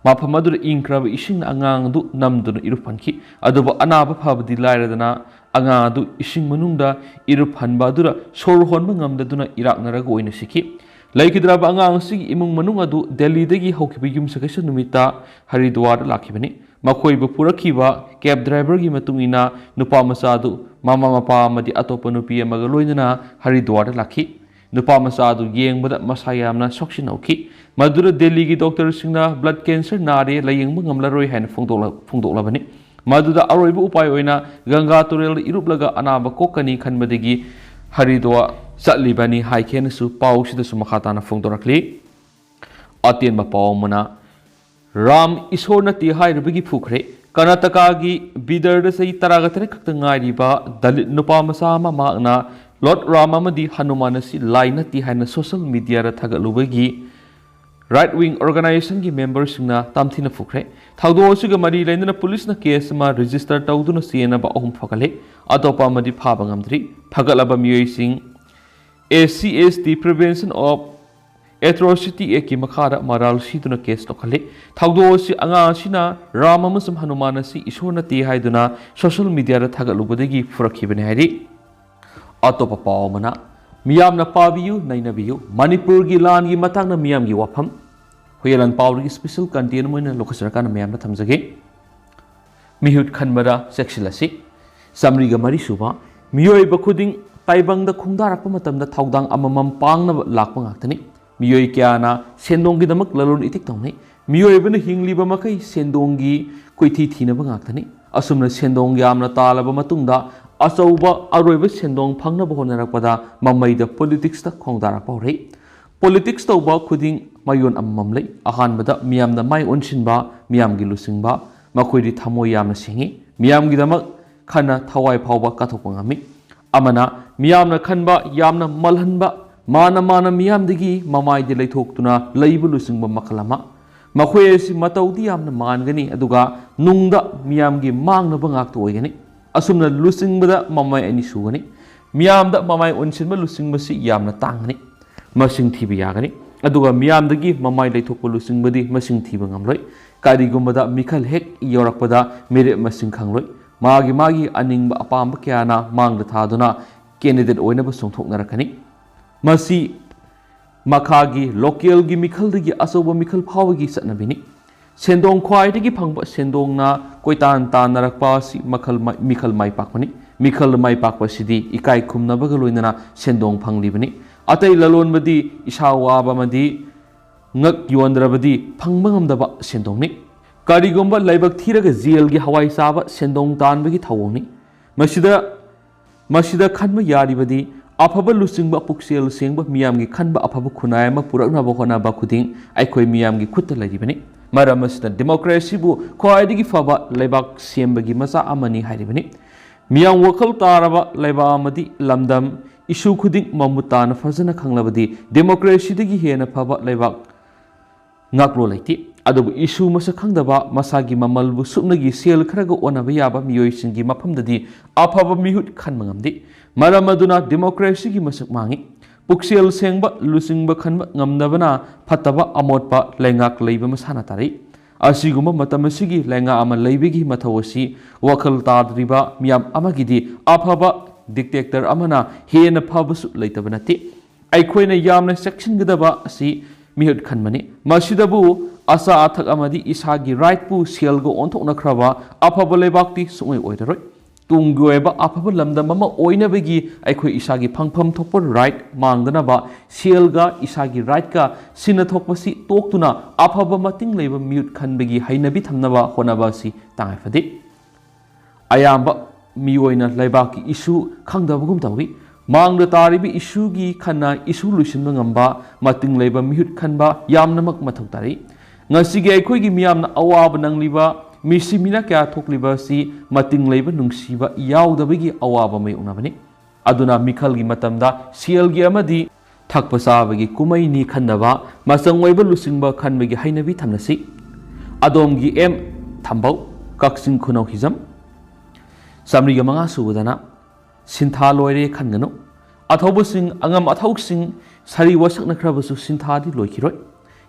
ꯃꯐꯝ ꯑꯗꯨꯗ ꯏꯪꯈ꯭ꯔꯕ ꯏꯁꯤꯡꯅ ꯑꯉꯥꯡ ꯑꯗꯨ ꯅꯝꯗꯨꯅ ꯏꯔꯨꯞꯍꯟꯈꯤ꯫ ꯑꯗꯨꯕꯨ ꯑꯅꯥꯕ ꯐꯕꯗꯤ ꯂꯥꯏꯔꯗꯅ, ꯑꯉꯥꯡ ꯑꯗꯨ ꯏꯁꯤꯡ ꯃꯅꯨꯡꯗ ꯏꯔꯨꯞꯍꯟꯕ ꯑꯗꯨꯗ ꯁꯣꯔ ꯍꯣꯟꯕ ꯉꯝꯗꯗꯨꯅ ꯏꯔꯥꯛꯅꯔꯒ ꯑꯣꯏꯅ ꯁꯤꯈꯤ꯫ ꯂꯩꯈꯤꯗ꯭ꯔꯕ ꯑꯉꯥꯡ ꯑꯁꯤꯒꯤ ꯏꯃꯨꯡ ꯃꯅꯨꯡ ꯑꯗꯨ ꯗꯦꯜꯂꯤꯗꯒꯤ ꯍꯧꯈꯤꯕ ꯌꯨꯝꯁꯀꯩꯁ ꯅꯨꯃꯤꯠꯇ ꯍꯔꯤꯗ꯭ꯋꯥꯔꯗ ꯂꯥꯛꯈꯤꯕꯅꯤ꯫ ꯃꯈꯣꯏꯕꯨ ꯄꯨꯔꯛꯈꯤꯕ ꯀꯦꯕ ꯗ꯭ꯔꯥꯏꯚꯔꯒꯤ ꯃꯇꯨꯡ ꯏꯟꯅ, ꯅꯨꯄꯥ ꯃꯆꯥ ꯑꯗꯨ ꯃꯃꯥ ꯃꯄꯥ ꯑꯃꯗꯤ ꯑꯇꯣꯞꯄ ꯅꯨꯄꯤ ꯑꯃꯒ ꯂꯣꯏꯅꯅ ꯍꯔꯤꯗ꯭ꯋꯥꯔꯗ ꯂꯥꯛꯈꯤ꯫ ꯅꯨꯄꯥ ꯃꯆꯥ ꯑꯗꯨ ꯌꯦꯡꯕꯗ ꯃꯁꯥ ꯌꯥꯝꯅ ꯁꯣꯛꯆꯤꯟꯍꯧꯈꯤ꯫ ꯃꯗꯨꯗ ꯗꯦꯜꯂꯤꯒꯤ ꯗꯣꯛꯇꯔꯁꯤꯡꯅ ꯕ꯭ꯂꯗ ꯀꯦꯟꯁꯔ ꯅꯥꯔꯦ, ꯂꯥꯌꯦꯡꯕ ꯉꯝꯂꯔꯣꯏ ꯍꯥꯏꯅ ꯐꯣꯡꯗꯣꯛꯂ-, ꯐꯣꯡꯗꯣꯛꯂꯕꯅꯤ꯫ ꯃꯗꯨꯗ ꯑꯔꯣꯏꯕ ꯎꯄꯥꯏ ꯑꯣꯏꯅ ꯒꯪꯒꯥ ꯇꯨꯔꯦꯜꯗ ꯏꯔꯨꯞꯂꯒ ꯑꯅꯥꯕ ꯀꯣꯛꯀꯅꯤ ꯈꯟꯕꯗꯒꯤ ꯍꯔꯤꯗ꯭ꯋꯥꯔ ꯆꯠꯂꯤꯕꯅꯤ ꯍꯥꯏꯈꯤ ꯍꯥꯏꯅꯁꯨ ꯄꯥꯎꯁꯤꯗꯁꯨ ꯃꯈꯥ ꯇꯥꯅ ꯐꯣꯡꯗꯣꯔꯛꯂꯤ꯫ ꯑꯇꯦꯟꯕ ꯄꯥꯎ ꯑꯃꯅ, ꯔꯥꯝ ꯏꯁꯣꯔ ꯅꯠꯇꯦ ꯍꯥꯏꯔꯨꯕꯒꯤ ꯐꯨꯈ꯭ꯔꯦ꯫ ꯀꯔꯅꯥꯇꯀꯥꯒꯤ ꯕꯤꯗꯔꯗ ꯆꯍꯤ ꯇꯔꯥꯒ ꯇꯔꯦꯠ ꯈꯛꯇ ꯉꯥꯏꯔꯤꯕ ꯗꯂꯤꯠ ꯅꯨꯄꯥ ꯃꯆꯥ ꯑꯃ ꯃꯍꯥꯛꯅ ꯂꯣꯔꯗ ꯔꯥꯝ ꯑꯃꯗꯤ ꯍꯅꯨꯃꯥꯟ ꯑꯁꯤ ꯂꯥꯏ ꯅꯠꯇꯦ ꯍꯥꯏꯅ ꯁꯣꯁꯤꯌꯦꯜ ꯃꯤꯗꯤꯌꯥꯗ ꯊꯥꯒꯠꯂꯨꯕꯒꯤ ꯔꯥꯏꯠ ꯋꯤꯡ ꯑꯣꯔꯒꯅꯥꯏꯖꯦꯁꯟꯒꯤ ꯃꯦꯝꯕꯔꯁꯤꯡꯅ ꯇꯝꯊꯤꯅ ꯐꯨꯈ꯭ꯔꯦ꯫ ꯊꯧꯗꯣꯛ ꯑꯁꯤꯒ ꯃꯔꯤ ꯂꯩꯅꯅ ꯄꯨꯂꯤꯁꯅ ꯀꯦꯁ ꯑꯃ ꯔꯦꯖꯤꯁꯇꯔ ꯇꯧꯗꯨꯅ ꯆꯦꯟꯅꯕ ꯑꯍꯨꯝ ꯐꯒꯠꯂꯦ꯫ ꯑꯇꯣꯞꯄ ꯑꯃꯗꯤ ꯐꯥꯕ ꯉꯝꯗ꯭ꯔꯤ꯫ ꯐꯒꯠꯂꯕ ꯃꯤꯑꯣꯏꯁꯤꯡ, S C S T Prevention of ꯑꯦꯇ꯭ꯔꯣꯁꯤꯇꯤ ꯑꯦꯛꯀꯤ ꯃꯈꯥꯗ ꯃꯔꯥꯜ ꯁꯤꯗꯨꯅ ꯀꯦꯁ ꯇꯧꯈꯠꯂꯤ꯫ ꯊꯧꯗꯣꯛ ꯑꯁꯤ ꯑꯉꯥꯡ ꯑꯁꯤꯅ ꯔꯥꯝ ꯑꯃꯁꯨꯡ ꯍꯅꯨꯃꯥꯟ ꯑꯁꯤ ꯏꯁꯣꯔ ꯅꯠꯇꯦ ꯍꯥꯏꯗꯨꯅ ꯁꯣꯁꯤꯌꯦꯜ ꯃꯤꯗꯤꯌꯥꯗ ꯊꯥꯒꯠꯂꯨꯕꯗꯒꯤ ꯐꯨꯔꯛꯈꯤꯕꯅꯤ ꯍꯥꯏꯔꯤ꯫ ꯑꯇꯣꯞꯄ ꯄꯥꯎ ꯑꯃꯅ, ꯃꯤꯌꯥꯝꯅ ꯄꯥꯕꯤꯌꯨ, ꯅꯩꯅꯕꯤꯌꯨ, ꯃꯅꯤꯄꯨꯔꯒꯤ ꯂꯥꯟꯒꯤ ꯃꯇꯥꯡꯗ ꯃꯤꯌꯥꯝꯒꯤ ꯋꯥꯐꯝ, ꯍꯨꯌꯦꯂꯥꯟ ꯄꯥꯎꯗꯒꯤ ꯁ꯭ꯄꯦꯁꯦꯜ ꯀꯟꯇꯦꯟ ꯑꯃ ꯑꯣꯏꯅ ꯂꯧꯈꯠꯆꯔꯀꯥꯟꯗ ꯃꯌꯥꯝꯗ ꯊꯝꯖꯒꯦ꯫ ꯃꯤꯍꯨꯠ ꯈꯟꯕꯗ ꯆꯦꯛꯁꯤꯜꯂꯁꯤ꯫ ꯆꯥꯃꯔꯤꯒ ꯃꯔꯤ ꯁꯨꯕ, ꯃꯤꯑꯣꯏꯕ ꯈꯨꯗꯤꯡ ꯇꯥꯏꯕꯪꯗ ꯈꯣꯡꯗꯥꯔꯛꯄ ꯃꯇꯝꯗ ꯊꯧꯗꯥꯡ ꯑꯃꯃꯝ ꯄꯥꯡꯅꯕ ꯂꯥꯛꯄ ꯉꯥꯛꯇꯅꯤ꯫ ꯃꯤꯑꯣꯏ ꯀꯌꯥꯅ ꯁꯦꯟꯗꯣꯡꯒꯤꯗꯃꯛ ꯂꯂꯣꯟ ꯏꯇꯤꯛ ꯇꯧꯅꯩ꯫ ꯃꯤꯑꯣꯏꯕꯅ ꯍꯤꯡꯂꯤꯕ ꯃꯈꯩ ꯁꯦꯟꯗꯣꯡꯒꯤ ꯀꯣꯏꯊꯤ ꯊꯤꯅꯕ ꯉꯥꯛꯇꯅꯤ꯫ ꯑꯁꯨꯝꯅ ꯁꯦꯟꯗꯣꯡ ꯌꯥꯝꯅ ꯇꯥꯜꯂꯕ ꯃꯇꯨꯡꯗ ꯑꯆꯧꯕ ꯑꯔꯣꯏꯕ ꯁꯦꯟꯗꯣꯡ ꯐꯪꯅꯕ ꯍꯣꯠꯅꯔꯛꯄꯗ ꯃꯃꯩꯗ ꯄꯣꯂꯤꯇꯤꯛꯁꯇ ꯈꯣꯡꯗꯥꯔꯛꯄ ꯍꯧꯔꯛꯏ꯫ ꯄꯣꯂꯤꯇꯤꯛꯁ ꯇꯧꯕ ꯈꯨꯗꯤꯡ ꯃꯌꯣꯟ ꯑꯃꯃꯝ ꯂꯩ꯫ ꯑꯍꯥꯟꯕꯗ ꯃꯤꯌꯥꯝꯅ ꯃꯥꯏ ꯑꯣꯟꯁꯤꯟꯕ, ꯃꯤꯌꯥꯝꯒꯤ ꯂꯨꯆꯤꯡꯕ, ꯃꯈꯣꯏꯗꯤ ꯊꯃꯣꯏ ꯌꯥꯝꯅ ꯁꯦꯡꯏ꯫ ꯃꯤꯌꯥꯝꯒꯤꯗꯃꯛ ꯈꯟꯅ ꯊꯋꯥꯏ ꯐꯥꯎꯕ ꯀꯠꯊꯣꯛꯄ ꯉꯝꯃꯤ꯫ ꯑꯃꯅ ꯃꯤꯌꯥꯝꯅ ꯈꯟꯕ ꯌꯥꯝꯅ ꯃꯜꯍꯟꯕ, ꯃꯥꯅ ꯃꯥꯅ ꯃꯤꯌꯥꯝꯗꯒꯤ ꯃꯃꯥꯏꯗꯤ ꯂꯩꯊꯣꯛꯇꯨꯅ ꯂꯩꯕ ꯂꯨꯆꯤꯡꯕ ꯃꯈꯜ ꯑꯃ꯫ ꯃꯈꯣꯏ ꯑꯁꯤ ꯃꯇꯧꯗꯤ ꯌꯥꯝꯅ ꯃꯥꯟꯒꯅꯤ, ꯑꯗꯨꯒ ꯅꯨꯡꯗ ꯃꯤꯌꯥꯝꯒꯤ ꯃꯥꯡꯅꯕ ꯉꯥꯛꯇ ꯑꯣꯏꯒꯅꯤ꯫ ꯑꯁꯨꯝꯅ ꯂꯨꯆꯤꯡꯕꯗ ꯃꯃꯥꯏ ꯑꯅꯤ ꯁꯨꯒꯅꯤ꯫ ꯃꯤꯌꯥꯝꯗ ꯃꯃꯥꯏ ꯑꯣꯟꯁꯤꯟꯕ ꯂꯨꯆꯤꯡꯕꯁꯤ ꯌꯥꯝꯅ ꯇꯥꯡꯒꯅꯤ, ꯃꯁꯤꯡ ꯊꯤꯕ ꯌꯥꯒꯅꯤ꯫ ꯑꯗꯨꯒ ꯃꯤꯌꯥꯝꯗꯒꯤ ꯃꯃꯥꯏ ꯂꯩꯊꯣꯛꯄ ꯂꯨꯆꯤꯡꯕꯗꯤ ꯃꯁꯤꯡ ꯊꯤꯕ ꯉꯝꯂꯣꯏ꯫ ꯀꯔꯤꯒꯨꯝꯕꯗ ꯃꯤꯈꯜ ꯍꯦꯛ ꯌꯧꯔꯛꯄꯗ ꯃꯤꯔꯦꯞ ꯃꯁꯤꯡ ꯈꯪꯂꯣꯏ꯫ ꯃꯥꯒꯤ ꯃꯥꯒꯤ ꯑꯅꯤꯡꯕ ꯑꯄꯥꯝꯕ ꯀꯌꯥꯅ ꯃꯥꯡꯗ ꯊꯥꯗꯨꯅ ꯀꯦꯟꯗꯤꯗꯦꯠ ꯑꯣꯏꯅꯕ ꯆꯣꯡꯊꯣꯛꯅꯔꯛꯀꯅꯤ꯫ ꯃꯁꯤ ꯃꯈꯥꯒꯤ ꯂꯣꯀꯦꯜꯒꯤ ꯃꯤꯈꯜꯗꯒꯤ ꯑꯆꯧꯕ ꯃꯤꯈꯜ ꯐꯥꯎꯕꯒꯤ ꯆꯠꯅꯕꯤꯅꯤ꯫ ꯁꯦꯟꯗꯣꯡ ꯈ꯭ꯋꯥꯏꯗꯒꯤ ꯐꯪꯕ ꯁꯦꯟꯗꯣꯡꯅ ꯀꯣꯏꯇꯥꯟ ꯇꯥꯟꯅꯔꯛꯄ ꯑꯁꯤ ꯃꯈꯜ ꯃꯥꯏ-, ꯃꯤꯈꯜ ꯃꯥꯏ ꯄꯥꯛꯄꯅꯤ꯫ ꯃꯤꯈꯜ ꯃꯥꯏ ꯄꯥꯛꯄ ꯑꯁꯤꯗꯤ ꯏꯀꯥꯏ ꯈꯨꯝꯅꯕꯒ ꯂꯣꯏꯅꯅ ꯁꯦꯟꯗꯣꯡ ꯐꯪꯂꯤꯕꯅꯤ꯫ ꯑꯇꯩ ꯂꯂꯣꯟꯕꯗꯤ ꯏꯁꯥ ꯋꯥꯕ ꯑꯃꯗꯤ ꯉꯛ ꯌꯣꯟꯗ꯭ꯔꯕꯗꯤ ꯐꯪꯕ ꯉꯝꯗꯕ ꯁꯦꯟꯗꯣꯡꯅꯤ꯫ ꯀꯔꯤꯒꯨꯝꯕ ꯂꯥꯏꯕꯛ ꯊꯤꯔꯒ ꯖꯦꯜꯒꯤ ꯍꯋꯥꯏ ꯆꯥꯕ ꯁꯦꯟꯗꯣꯡ ꯇꯥꯟꯕꯒꯤ ꯊꯧꯑꯣꯡꯅꯤ꯫ ꯃꯁꯤꯗ, ꯃꯁꯤꯗ ꯈꯟꯕ ꯌꯥꯔꯤꯕꯗꯤ ꯑꯐꯕ ꯂꯨꯆꯤꯡꯕ, ꯄꯨꯛꯆꯦꯜ ꯁꯦꯡꯕ, ꯃꯤꯌꯥꯝꯒꯤ ꯈꯟꯕ ꯑꯐꯕ ꯈꯨꯟꯅꯥꯏ ꯑꯃ ꯄꯨꯔꯛꯅꯕ ꯍꯣꯠꯅꯕ ꯈꯨꯗꯤꯡ ꯑꯩꯈꯣꯏ ꯃꯤꯌꯥꯝꯒꯤ ꯈꯨꯠꯇ ꯂꯩꯔꯤꯕꯅꯤ꯫ ꯃꯔꯝ ꯑꯁꯤꯅ ꯗꯦꯃꯣꯀ꯭ꯔꯦꯁꯤꯕꯨ ꯈ꯭ꯋꯥꯏꯗꯒꯤ ꯐꯕ ꯂꯩꯕꯥꯛ ꯁꯦꯝꯕꯒꯤ ꯃꯆꯥꯛ ꯑꯃꯅꯤ ꯍꯥꯏꯔꯤꯕꯅꯤ꯫ ꯃꯤꯌꯥꯝ ꯋꯥꯈꯜ ꯇꯥꯔꯕ ꯂꯩꯕꯥꯛ ꯑꯃꯗꯤ ꯂꯝꯗꯝ, ꯏꯁꯨ ꯈꯨꯗꯤꯡ ꯃꯃꯨꯠ ꯇꯥꯅ ꯐꯖꯅ ꯈꯪꯂꯕꯗꯤ ꯗꯦꯃꯣꯀ꯭ꯔꯦꯁꯤꯗꯒꯤ ꯍꯦꯟꯅ ꯐꯕ ꯂꯩꯕꯥꯛ ꯉꯥꯛꯂꯣ ꯂꯩꯇꯦ꯫ ꯑꯗꯨꯕꯨ ꯏꯁꯨ ꯃꯁꯛ ꯈꯪꯗꯕ, ꯃꯁꯥꯒꯤ ꯃꯃꯜꯕꯨ ꯁꯨꯞꯅꯒꯤ ꯁꯦꯜ ꯈꯔꯒ ꯑꯣꯟꯅꯕ ꯌꯥꯕ ꯃꯤꯑꯣꯏꯁꯤꯡꯒꯤ ꯃꯐꯝꯗꯗꯤ ꯑꯐꯕ ꯃꯤꯍꯨꯠ ꯈꯟꯕ ꯉꯝꯗꯦ꯫ ꯃꯔꯝ ꯑꯗꯨꯅ ꯗꯦꯃꯣꯀ꯭ꯔꯦꯁꯤꯒꯤ ꯃꯁꯛ ꯃꯥꯡꯏ꯫ ꯄꯨꯛꯆꯦꯜ ꯁꯦꯡꯕ, ꯂꯨꯆꯤꯡꯕ ꯈꯟꯕ ꯉꯝꯗꯕꯅ ꯐꯠꯇꯕ ꯑꯃꯣꯠꯄ ꯂꯩꯉꯥꯛ ꯂꯩꯕ ꯃꯁꯥꯅ ꯇꯥꯔꯛꯏ꯫ ꯑꯁꯤꯒꯨꯝꯕ ꯃꯇꯝ ꯑꯁꯤꯒꯤ ꯂꯩꯉꯥꯛ ꯑꯃ ꯂꯩꯕꯒꯤ ꯃꯊꯧ ꯑꯁꯤ ꯋꯥꯈꯜ ꯇꯥꯗ꯭ꯔꯤꯕ ꯃꯤꯌꯥꯝ ꯑꯃꯒꯤꯗꯤ ꯑꯐꯕ ꯗꯤꯛꯇꯦꯛꯇꯔ ꯑꯃꯅ ꯍꯦꯟꯅ ꯐꯕꯁꯨ ꯂꯩꯇꯕ ꯅꯠꯇꯦ꯫ ꯑꯩꯈꯣꯏꯅ ꯌꯥꯝꯅ ꯆꯦꯛꯁꯤꯟꯒꯗꯕ ꯑꯁꯤ ꯃꯤꯍꯨꯠ ꯈꯟꯕꯅꯤ꯫ ꯃꯁꯤꯗꯕꯨ ꯑꯆꯥ ꯑꯊꯛ ꯑꯃꯗꯤ ꯏꯁꯥꯒꯤ ꯔꯥꯏꯠꯄꯨ ꯁꯦꯜꯒ ꯑꯣꯟꯊꯣꯛꯅꯈ꯭ꯔꯕ ꯑꯐꯕ ꯂꯩꯕꯥꯛꯇꯤ ꯁꯨꯡꯑꯣꯏ ꯑꯣꯏꯔꯔꯣꯏ꯫ ꯇꯨꯡꯒꯤ ꯑꯣꯏꯕ ꯑꯐꯕ ꯂꯝꯗꯝ ꯑꯃ ꯑꯣꯏꯅꯕꯒꯤ ꯑꯩꯈꯣꯏ ꯏꯁꯥꯒꯤ ꯐꯪꯐꯝ ꯊꯣꯛꯄ ꯔꯥꯏꯠ ꯃꯥꯡꯗꯅꯕ ꯁꯦꯜꯒ ꯏꯁꯥꯒꯤ ꯔꯥꯏꯠꯀ ꯁꯤꯟꯅ ꯊꯣꯛꯄꯁꯤ ꯇꯣꯛꯇꯨꯅ ꯑꯐꯕ ꯃꯇꯤꯡ ꯂꯩꯕ ꯃꯤꯍꯨꯠ ꯈꯟꯕꯒꯤ ꯍꯩꯅꯕꯤ ꯊꯝꯅꯕ ꯍꯣꯠꯅꯕ ꯑꯁꯤ ꯇꯉꯥꯏ ꯐꯗꯦ꯫ ꯑꯌꯥꯝꯕ ꯃꯤꯑꯣꯏꯅ ꯂꯩꯕꯥꯛꯀꯤ ꯏꯁꯨ ꯈꯪꯗꯕꯒꯨꯝ ꯇꯧꯏ꯫ ꯃꯥꯡꯗ ꯇꯥꯔꯤꯕ ꯏꯁꯨꯒꯤ ꯈꯟꯅ ꯏꯁꯨ ꯂꯣꯏꯁꯤꯟꯕ ꯉꯝꯕ ꯃꯇꯤꯡ ꯂꯩꯕ ꯃꯤꯍꯨꯠ ꯈꯟꯕ ꯌꯥꯝꯅꯃꯛ ꯃꯊꯧ ꯇꯥꯔꯤ꯫ ꯉꯁꯤꯒꯤ ꯑꯩꯈꯣꯏꯒꯤ ꯃꯤꯌꯥꯝꯅ ꯑꯋꯥꯕ ꯅꯪꯂꯤꯕ, ꯃꯤꯁꯤ ꯃꯤꯅ ꯀꯌꯥ ꯊꯣꯛꯂꯤꯕ ꯑꯁꯤ ꯃꯇꯤꯡ ꯂꯩꯕ ꯅꯨꯡꯁꯤꯕ ꯌꯥꯎꯗꯕꯒꯤ ꯑꯋꯥꯕ ꯃꯥꯌꯣꯛꯅꯕꯅꯤ꯫ ꯑꯗꯨꯅ ꯃꯤꯈꯜꯒꯤ ꯃꯇꯝꯗ ꯁꯦꯜꯒꯤ ꯑꯃꯗꯤ ꯊꯛꯄ ꯆꯥꯕꯒꯤ ꯀꯨꯝꯍꯩꯅꯤ ꯈꯟꯅꯕ ꯃꯆꯪ ꯑꯣꯏꯕ ꯂꯨꯆꯤꯡꯕ ꯈꯟꯕꯒꯤ ꯍꯩꯅꯕꯤ ꯊꯝꯅꯁꯤ꯫ ꯑꯗꯣꯝꯒꯤ ꯑꯦꯝ ꯊꯝꯕꯧ, ꯀꯛꯆꯤꯡ ꯈꯨꯅꯧ ꯍꯤꯖꯝ꯫ ꯆꯥꯃꯔꯤꯒ ꯃꯉꯥ ꯁꯨꯕꯗꯅ ꯁꯤꯟꯊꯥ ꯂꯣꯏꯔꯦ ꯈꯟꯒꯅꯨ꯫ ꯑꯊꯧꯕꯁꯤꯡ, ꯑꯉꯝ ꯑꯊꯧꯁꯤꯡ ꯁꯥꯔꯤ ꯋꯥꯁꯛꯅꯈ꯭ꯔꯕꯁꯨ ꯁꯤꯟꯊꯥꯗꯤ ꯂꯣꯏꯈꯤꯔꯣꯏ꯫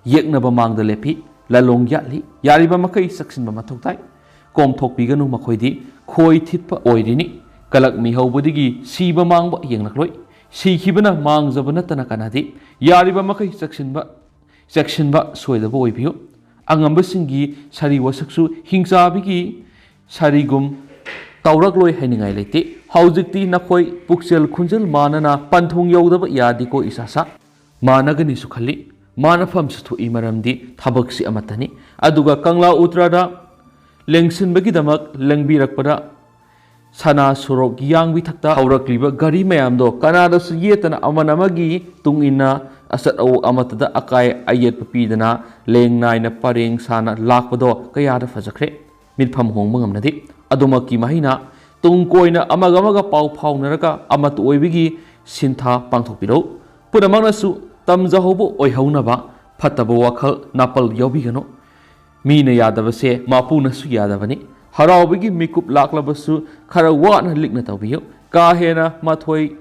ꯌꯦꯛꯅꯕ ꯃꯥꯡꯗ ꯂꯦꯞꯄꯤ, ꯂꯥꯂꯣꯡ ꯌꯥꯠꯂꯤ꯫ ꯌꯥꯔꯤꯕ ꯃꯈꯩ ꯆꯦꯛꯁꯤꯟꯕ ꯃꯊꯧ ꯇꯥꯏ꯫ ꯀꯣꯝꯊꯣꯛꯄꯤꯒꯅꯨ, ꯃꯈꯣꯏꯗꯤ ꯈꯣꯏ ꯊꯤꯠꯄ ꯑꯣꯏꯔꯤꯅꯤ꯫ ꯀꯂꯛ ꯃꯤ ꯍꯧꯕꯗꯒꯤ ꯁꯤꯕ ꯃꯥꯡꯕ ꯌꯦꯡꯂꯛꯂꯣꯏ꯫ ꯁꯤꯈꯤꯕꯅ ꯃꯥꯡꯖꯕ ꯅꯠꯇꯅ ꯀꯥꯟꯅꯗꯦ꯫ ꯌꯥꯔꯤꯕ ꯃꯈꯩ ꯆꯦꯛꯁꯤꯟꯕ, ꯆꯦꯛꯁꯤꯟꯕ ꯁꯣꯏꯗꯕ ꯑꯣꯏꯕꯤꯌꯨ꯫ ꯑꯉꯝꯕꯁꯤꯡꯒꯤ ꯁꯥꯔꯤ ꯋꯥꯁꯛꯁꯨ ꯍꯤꯡꯆꯥꯕꯤꯒꯤ ꯁꯥꯔꯤꯒꯨꯝ ꯇꯧꯔꯛꯂꯣꯏ ꯍꯥꯏꯅꯤꯡꯉꯥꯏ ꯂꯩꯇꯦ꯫ ꯍꯧꯖꯤꯛꯇꯤ ꯅꯈꯣꯏ ꯄꯨꯛꯆꯦꯜ ꯈꯣꯟꯖꯦꯜ ꯃꯥꯟꯅꯅ ꯄꯟꯊꯨꯡ ꯌꯧꯗꯕ ꯌꯥꯗꯦꯀꯣ ꯏꯁꯥ ꯁꯥ꯫ ꯃꯥꯟꯅꯒꯅꯤꯁꯨ ꯈꯜꯂꯤ꯫ ꯃꯥꯟꯅꯐꯝꯁꯨ ꯊꯣꯛꯏ, ꯃꯔꯝꯗꯤ ꯊꯕꯛꯁꯤ ꯑꯃꯠꯇꯅꯤ꯫ ꯑꯗꯨꯒ ꯀꯪꯂꯥ ꯎꯇ꯭ꯔꯥꯗ ꯂꯦꯡꯁꯤꯟꯕꯒꯤꯗꯃꯛ ꯂꯦꯡꯕꯤꯔꯛꯄꯗ ꯁꯅꯥ ꯁꯣꯔꯣꯛ ꯌꯥꯡꯕꯤ ꯊꯛꯇ ꯍꯧꯔꯛꯂꯤꯕ ꯒꯥꯔꯤ ꯃꯌꯥꯝꯗꯣ ꯀꯅꯥꯗꯁꯨ ꯌꯦꯠꯇꯅ ꯑꯃꯅ ꯑꯃꯒꯤ ꯇꯨꯡ ꯏꯟꯅ ꯑꯆꯠ ꯑꯋꯣꯛ ꯑꯃꯠꯇꯗ ꯑꯀꯥꯏ ꯑꯌꯦꯠꯄ ꯄꯤꯗꯅ ꯂꯦꯡ ꯅꯥꯏꯅ ꯄꯔꯦꯡ ꯁꯥꯅ ꯂꯥꯛꯄꯗꯣ ꯀꯌꯥꯗ ꯐꯖꯈ꯭ꯔꯦ꯫ ꯃꯤꯠꯐꯝ ꯍꯣꯡꯕ ꯉꯝꯅꯗꯦ꯫ ꯑꯗꯨꯃꯛꯀꯤ ꯃꯍꯩꯅ ꯇꯨꯡ ꯀꯣꯏꯅ ꯑꯃꯒ ꯑꯃꯒ ꯄꯥꯎ ꯐꯥꯎꯅꯔꯒ ꯑꯃꯠꯇ ꯑꯣꯏꯕꯒꯤ ꯁꯤꯟꯊꯥ ꯄꯥꯡꯊꯣꯛꯄꯤꯔꯧ꯫ ꯄꯨꯝꯅꯃꯛꯅꯁꯨ ꯇꯝꯖꯍꯧꯕ ꯑꯣꯏꯍꯧꯅꯕ ꯐꯠꯇꯕ ꯋꯥꯈꯜ ꯅꯥꯄꯜ ꯌꯥꯎꯕꯤꯒꯅꯨ꯫ ꯃꯤꯅ ꯌꯥꯗꯕꯁꯦ ꯃꯄꯨꯅꯁꯨ ꯌꯥꯗꯕꯅꯤ꯫ ꯍꯔꯥꯎꯕꯒꯤ ꯃꯤꯀꯨꯞ ꯂꯥꯛꯂꯕꯁꯨ ꯈꯔ ꯋꯥꯅ ꯂꯤꯛꯅ ꯇꯧꯕꯤꯌꯨ꯫ ꯀꯥ ꯍꯦꯟꯅ ꯃꯊꯣꯏ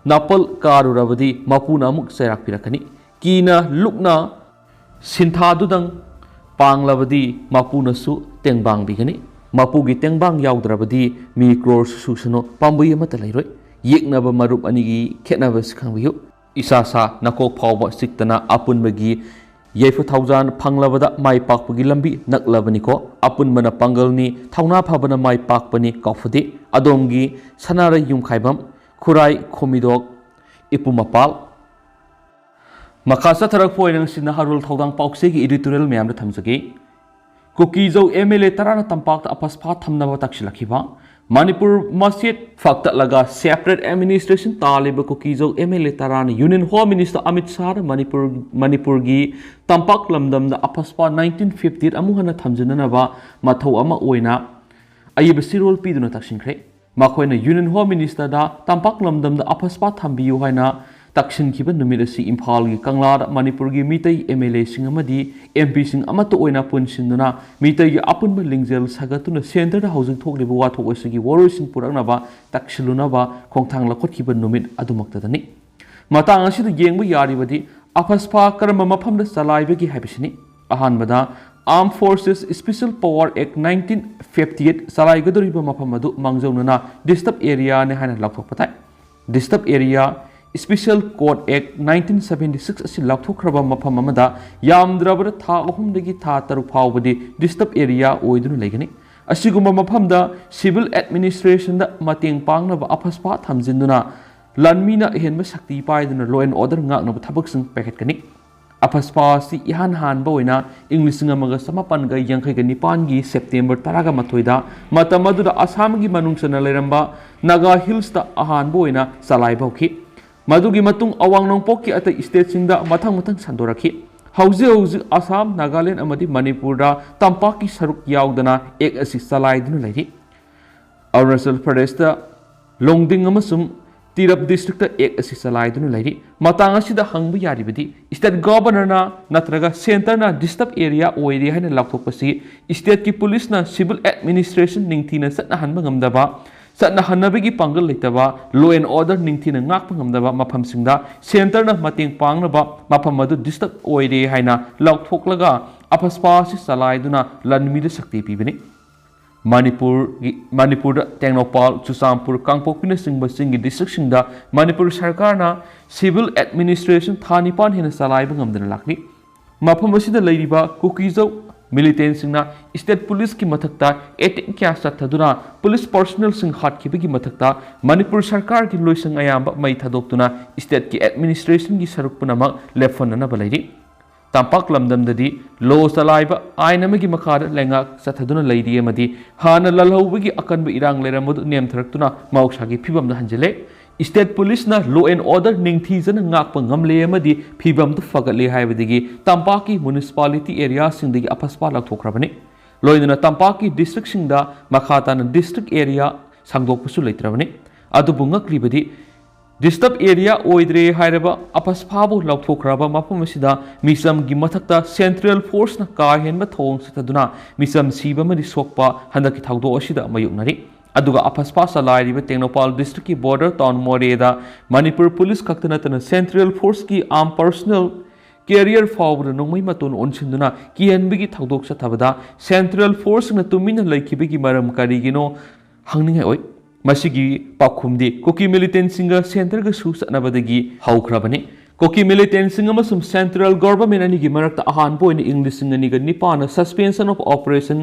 ꯅꯥꯄꯜ ꯀꯥꯔꯨꯔꯕꯗꯤ ꯃꯄꯨꯅ ꯑꯃꯨꯛ ꯆꯩꯔꯥꯛꯄꯤꯔꯛꯀꯅꯤ꯫ ꯀꯤꯅ ꯂꯨꯛꯅ ꯁꯤꯟꯊꯥꯗꯨꯗꯪ ꯄꯥꯡꯂꯕꯗꯤ ꯃꯄꯨꯅꯁꯨ ꯇꯦꯡꯕꯥꯡꯕꯤꯒꯅꯤ꯫ ꯃꯄꯨꯒꯤ ꯇꯦꯡꯕꯥꯡ ꯌꯥꯎꯗ꯭ꯔꯕꯗꯤ ꯃꯤ ꯀ꯭ꯔꯣꯔ ꯁꯨꯁꯅꯨ ꯄꯥꯝꯕꯩ ꯑꯃꯠꯇ ꯂꯩꯔꯣꯏ꯫ ꯌꯦꯛꯅꯕ ꯃꯔꯨꯞ ꯑꯅꯤꯒꯤ ꯈꯦꯠꯅꯕꯁꯤ ꯈꯪꯕꯤꯌꯨ꯫ ꯏꯁꯥ ꯁꯥ ꯅꯀꯣꯛ ꯐꯥꯎꯕ ꯆꯤꯛꯇꯅ ꯑꯄꯨꯟꯕꯒꯤ ꯌꯥꯏꯐ ꯊꯧꯖꯥꯜ ꯐꯪꯂꯕꯗ ꯃꯥꯏ ꯄꯥꯛꯄꯒꯤ ꯂꯝꯕꯤ ꯅꯛꯂꯕꯅꯤꯀꯣ꯫ ꯑꯄꯨꯟꯕꯅ ꯄꯥꯡꯒꯜꯅꯤ, ꯊꯧꯅꯥ ꯐꯕꯅ ꯃꯥꯏ ꯄꯥꯛꯄꯅꯤ ꯀꯥꯎꯐꯗꯦ꯫ ꯑꯗꯣꯝꯒꯤ ꯁꯅꯥꯔꯩ ꯌꯨꯝꯈꯥꯏꯕꯝ, ꯈꯨꯔꯥꯏ ꯈꯣꯃꯤꯗꯣꯛ, ꯏꯄꯨ ꯃꯄꯥꯜ꯫ ꯃꯈꯥ ꯆꯠꯊꯔꯛꯄ ꯑꯣꯏꯅ ꯉꯁꯤ ꯅꯍꯥꯔꯣꯜ ꯊꯧꯗꯥꯡ ꯄꯥꯎꯆꯦꯒꯤ editorial ꯃꯌꯥꯝꯗ ꯊꯝꯖꯒꯦ꯫ ꯀꯨꯀꯤꯖꯧ M L A ꯇꯔꯥꯅ ꯇꯝꯄꯥꯛꯇ ꯑꯄꯁꯄꯥ ꯊꯝꯅꯕ ꯇꯛꯁꯤꯜꯂꯛꯈꯤꯕ꯫ Manipur ꯃꯁꯦꯠ ꯐꯛꯇꯠꯂꯒ separate administration ꯇꯥꯜꯂꯤꯕ ꯀꯨꯀꯤꯖꯧ M L A ꯇꯔꯥꯅ Union Home Minister Amit ꯁꯥꯍꯗ Manipur, ꯃꯅꯤꯄꯨꯔꯒꯤ ꯇꯝꯄꯥꯛ ꯂꯝꯗꯝꯗ ꯑꯄꯁꯄꯥ nineteen fifty eight ꯑꯃꯨꯛ ꯍꯟꯅ ꯊꯝꯖꯤꯟꯅꯅꯕ ꯃꯊꯧ ꯑꯃ ꯑꯣꯏꯅ ꯑꯏꯕ ꯆꯦꯔꯣꯜ ꯄꯤꯗꯨꯅ ꯇꯛꯁꯤꯟꯈ꯭ꯔꯦ꯫ ꯃꯈꯣꯏꯅ Union Home Ministerꯗ ꯇꯝꯄꯥꯛ ꯂꯝꯗꯝꯗ ꯑꯄꯁꯄꯥ ꯊꯝꯕꯤꯌꯨ ꯍꯥꯏꯅ ꯇꯛꯁꯤꯟꯈꯤꯕ ꯅꯨꯃꯤꯠ ꯑꯁꯤ ꯏꯝꯐꯥꯜꯒꯤ ꯀꯪꯂꯥꯗ ꯃꯅꯤꯄꯨꯔꯒꯤ ꯃꯤꯇꯩ M L Aꯁꯤꯡ ꯑꯃꯗꯤ M Pꯁꯤꯡ ꯑꯃꯠꯇ ꯑꯣꯏꯅ ꯄꯨꯟꯁꯤꯟꯗꯨꯅ ꯃꯤꯇꯩꯒꯤ ꯑꯄꯨꯟꯕ ꯂꯤꯡꯖꯦꯜ ꯁꯥꯒꯠꯇꯨꯅ centreꯗ ꯍꯧꯖꯤꯛ ꯊꯣꯛꯂꯤꯕ ꯋꯥꯊꯣꯛ ꯑꯁꯤꯒꯤ ꯋꯥꯔꯣꯏꯁꯤꯟ ꯄꯨꯔꯛꯅꯕ ꯇꯛꯁꯤꯜꯂꯨꯅꯕ ꯈꯣꯡꯊꯥꯡ ꯂꯧꯈꯠꯈꯤꯕ ꯅꯨꯃꯤꯠ ꯑꯗꯨꯃꯛꯇꯗꯅꯤ꯫ ꯃꯇꯥꯡ ꯑꯁꯤꯗ ꯌꯦꯡꯕ ꯌꯥꯔꯤꯕꯗꯤ ꯑꯄꯁꯄꯥ ꯀꯔꯝꯕ ꯃꯐꯝꯗ ꯆꯂꯥꯏꯕꯒꯦ ꯍꯥꯏꯕꯁꯤꯅꯤ꯫ ꯑꯍꯥꯟꯕꯗ, Armed Forces Special Power Act nineteen fifty eight ꯆꯂꯥꯏꯒꯗꯧꯔꯤꯕ ꯃꯐꯝ ꯑꯗꯨ ꯃꯥꯡꯖꯧꯅꯅ disturb areaꯅꯤ ꯍꯥꯏꯅ ꯂꯥꯎꯊꯣꯛꯄ ꯇꯥꯏ꯫ Disturb area Special Code Act nineteen seventy six ꯑꯁꯤ ꯂꯥꯎꯊꯣꯛꯈ꯭ꯔꯕ ꯃꯐꯝ ꯑꯃꯗ ꯌꯥꯝꯗ꯭ꯔꯕꯗ ꯊꯥ ꯑꯍꯨꯝꯗꯒꯤ ꯊꯥ ꯇꯔꯨꯛ ꯐꯥꯎꯕꯗꯤ disturb area ꯑꯣꯏꯗꯨꯅ ꯂꯩꯒꯅꯤ꯫ ꯑꯁꯤꯒꯨꯝꯕ ꯃꯐꯝꯗ civil administrationꯗ ꯃꯇꯦꯡ ꯄꯥꯡꯅꯕ ꯑꯐꯁꯄꯥ ꯊꯝꯖꯤꯟꯗꯨꯅ ꯂꯥꯟꯃꯤꯅ ꯑꯍꯦꯟꯕ ꯁꯛꯇꯤ ꯄꯥꯏꯗꯨꯅ law and order ꯉꯥꯛꯅꯕ ꯊꯕꯛꯁꯤꯡ ꯄꯥꯏꯈꯠꯀꯅꯤ꯫ ꯑꯐꯁꯄꯥ ꯑꯁꯤ ꯏꯍꯥꯟ ꯍꯥꯟꯕ ꯑꯣꯏꯅ ꯏꯪ ꯂꯤꯁꯤꯡ ꯑꯃꯒ ꯆꯃꯥꯄꯟꯒ ꯌꯥꯡꯈꯩꯒ ꯅꯤꯄꯥꯟꯒꯤ September ꯇꯔꯥꯒ ꯃꯥꯊꯣꯏꯗ, ꯃꯇꯝ ꯑꯗꯨꯗ ꯑꯁꯥꯝꯒꯤ ꯃꯅꯨꯡ ꯆꯟꯅ ꯂꯩꯔꯝꯕ ꯅꯥꯒꯥ ꯍꯤꯜꯁꯇ ꯑꯍꯥꯟꯕ ꯑꯣꯏꯅ ꯆꯂꯥꯏꯕ ꯍꯧꯈꯤ꯫ ꯃꯗꯨꯒꯤ ꯃꯇꯨꯡ ꯑꯋꯥꯡ ꯅꯣꯡꯄꯣꯛꯀꯤ ꯑꯇꯩ stateꯁꯤꯡꯗ ꯃꯊꯪ ꯃꯊꯪ ꯁꯟꯗꯣꯔꯛꯈꯤ꯫ ꯍꯧꯖꯤꯛ ꯍꯧꯖꯤꯛ ꯑꯁꯥꯝ, ꯅꯥꯒꯥꯂꯦꯟ ꯑꯃꯗꯤ ꯃꯅꯤꯄꯨꯔꯗ ꯇꯝꯄꯥꯛꯀꯤ ꯁꯔꯨꯛ ꯌꯥꯎꯗꯅ act ꯑꯁꯤ ꯆꯂꯥꯏꯗꯨꯅ ꯂꯩꯔꯤ꯫ ꯑꯔꯨꯅꯥꯆꯜ ꯄ꯭ꯔꯗꯦꯁꯇ ꯂꯣꯡꯗꯤꯡ ꯑꯃꯁꯨꯡ ꯇꯤꯔꯞ districtꯇ act ꯑꯁꯤ ꯆꯂꯥꯏꯗꯨꯅ ꯂꯩꯔꯤ꯫ ꯃꯇꯥꯡ ꯑꯁꯤꯗ ꯍꯪꯕ ꯌꯥꯔꯤꯕꯗꯤ, state governorꯅ ꯅꯠꯇ꯭ꯔꯒ centreꯅ disturb area ꯑꯣꯏꯔꯦ ꯍꯥꯏꯅ ꯂꯥꯎꯊꯣꯛꯄꯁꯤ stateꯀꯤ policeꯅ civil administration ꯅꯤꯡꯊꯤꯅ ꯆꯠꯅꯍꯟꯕ ꯉꯝꯗꯕ, ꯆꯠꯅꯍꯟꯅꯕꯒꯤ ꯄꯥꯡꯒꯜ ꯂꯩꯇꯕ, law and order ꯅꯤꯡꯊꯤꯅ ꯉꯥꯛꯄ ꯉꯝꯗꯕ ꯃꯐꯝꯁꯤꯡꯗ centreꯅ ꯃꯇꯦꯡ ꯄꯥꯡꯅꯕ ꯃꯐꯝ ꯑꯗꯨ disturb ꯑꯣꯏꯔꯦ ꯍꯥꯏꯅ ꯂꯥꯎꯊꯣꯛꯂꯒ ꯑꯄꯁꯄꯥ ꯑꯁꯤ ꯆꯂꯥꯏꯗꯨꯅ ꯂꯥꯟꯃꯤꯗ ꯁꯛꯇꯤ ꯄꯤꯕꯅꯤ꯫ ꯃꯅꯤꯄꯨꯔꯒꯤ, ꯃꯅꯤꯄꯨꯔꯗ ꯇꯦꯡꯅꯧꯄꯥꯜ, ꯆꯨꯔꯆꯥꯟꯄꯨꯔ, ꯀꯥꯡꯄꯣꯛꯄꯤꯅꯆꯤꯡꯕ ꯆꯤꯡꯒꯤ districtꯁꯤꯡꯗ ꯃꯅꯤꯄꯨꯔ ꯁꯔꯀꯥꯔꯅ civil administration ꯊꯥ ꯅꯤꯄꯥꯟ ꯍꯦꯟꯅ ꯆꯂꯥꯏꯕ ꯉꯝꯗꯅ ꯂꯥꯛꯂꯤ꯫ ꯃꯐꯝ ꯑꯁꯤꯗ ꯂꯩꯔꯤꯕ ꯀꯨꯀꯤꯖꯧ militantꯁꯤꯡꯅ state policeꯀꯤ ꯃꯊꯛꯇ attack ꯀꯌꯥ ꯆꯠꯊꯗꯨꯅ police personnelꯁꯤꯡ ꯍꯥꯠꯈꯤꯕꯒꯤ ꯃꯊꯛꯇ ꯃꯅꯤꯄꯨꯔ ꯁꯔꯀꯥꯔꯒꯤ ꯂꯣꯏꯁꯪ ꯑꯌꯥꯝꯕ ꯃꯩ ꯊꯥꯗꯣꯛꯇꯨꯅ stateꯀꯤ administrationꯒꯤ ꯁꯔꯨꯛ ꯄꯨꯝꯅꯃꯛ ꯂꯦꯞꯍꯟꯅꯅꯕ ꯂꯩꯔꯤ꯫ ꯇꯝꯄꯥꯛ ꯂꯝꯗꯝꯗꯗꯤ law ꯆꯂꯥꯏꯕ ꯑꯥꯏꯟ ꯑꯃꯒꯤ ꯃꯈꯥꯗ ꯂꯩꯉꯥꯛ ꯆꯠꯊꯗꯨꯅ ꯂꯩꯔꯤ ꯑꯃꯗꯤ ꯍꯥꯟꯅ ꯂꯥꯜꯍꯧꯕꯒꯤ ꯑꯀꯟꯕ ꯏꯔꯥꯡ ꯂꯩꯔꯝꯕꯗꯨ ꯅꯦꯝꯊꯔꯛꯇꯨꯅ ꯃꯍꯧꯁꯥꯒꯤ ꯐꯤꯕꯝꯗ ꯍꯟꯖꯤꯜꯂꯦ꯫ State policeꯅ law and order ꯅꯤꯡꯊꯤꯖꯅ ꯉꯥꯛꯄ ꯉꯝꯂꯦ ꯑꯃꯗꯤ ꯐꯤꯕꯝꯗꯨ ꯐꯒꯠꯂꯦ ꯍꯥꯏꯕꯗꯒꯤ ꯇꯝꯄꯥꯛꯀꯤ municipality areaꯁꯤꯡꯗꯒꯤ ꯑꯄꯁꯄꯥ ꯂꯧꯊꯣꯛꯈ꯭ꯔꯕꯅꯤ꯫ ꯂꯣꯏꯅꯅ ꯇꯝꯄꯥꯛꯀꯤ districtꯁꯤꯡꯗ ꯃꯈꯥ ꯇꯥꯅ district area ꯁꯥꯡꯗꯣꯛꯄꯁꯨ ꯂꯩꯇ꯭ꯔꯕꯅꯤ꯫ ꯑꯗꯨꯕꯨ ꯉꯛꯂꯤꯕꯗꯤ disturb area ꯑꯣꯏꯗ꯭ꯔꯦ ꯍꯥꯏꯔꯕ ꯑꯄꯁꯄꯥꯕꯨ ꯂꯧꯊꯣꯛꯈ꯭ꯔꯕ ꯃꯐꯝ ꯑꯁꯤꯗ ꯃꯤꯆꯝꯒꯤ ꯃꯊꯛꯇ central forceꯅ ꯀꯥ ꯍꯦꯟꯕ ꯊꯧꯑꯣꯡ ꯆꯠꯊꯗꯨꯅ ꯃꯤꯆꯝ ꯁꯤꯕ ꯑꯃꯗꯤ ꯁꯣꯛꯄ ꯍꯟꯗꯛꯀꯤ ꯊꯧꯗꯣꯛ ꯑꯁꯤꯗ ꯃꯥꯌꯣꯛꯅꯔꯤ꯫ ꯑꯗꯨꯒ ꯑꯄꯁꯄꯥ ꯆꯂꯥꯏꯔꯤꯕ ꯇꯦꯡꯅꯧꯄꯥꯜ districtꯀꯤ border town ꯃꯣꯔꯦꯗ ꯃꯅꯤꯄꯨꯔ police ꯈꯛꯇ ꯅꯠꯇꯅ central forceꯀꯤ armed personnel carrier ꯐꯥꯎꯕꯗ ꯅꯣꯡꯃꯩ ꯃꯇꯣꯟ ꯑꯣꯟꯁꯤꯟꯗꯨꯅ ꯀꯤꯍꯟꯕꯒꯤ ꯊꯧꯗꯣꯛ ꯆꯠꯊꯕꯗ central forceꯁꯤꯡꯅ ꯇꯨꯃꯤꯟꯅ ꯂꯩꯈꯤꯕꯒꯤ ꯃꯔꯝ ꯀꯔꯤꯒꯤꯅꯣ ꯍꯪꯅꯤꯡꯉꯥꯏ ꯑꯣꯏ꯫ ꯃꯁꯤꯒꯤ ꯄꯥꯎꯈꯨꯝꯗꯤ ꯀꯨꯀꯤ militantꯁꯤꯡꯒ centreꯒꯁꯨ ꯆꯠꯅꯕꯗꯒꯤ ꯍꯧꯈ꯭ꯔꯕꯅꯤ꯫ ꯀꯨꯀꯤ militantꯁꯤꯡ ꯑꯃꯁꯨꯡ central government ꯑꯅꯤꯒꯤ ꯃꯔꯛꯇ ꯑꯍꯥꯟꯕ ꯑꯣꯏꯅ ꯏꯪ ꯂꯤꯁꯤꯡ ꯑꯅꯤꯒ ꯅꯤꯄꯥꯟꯗ suspension of operation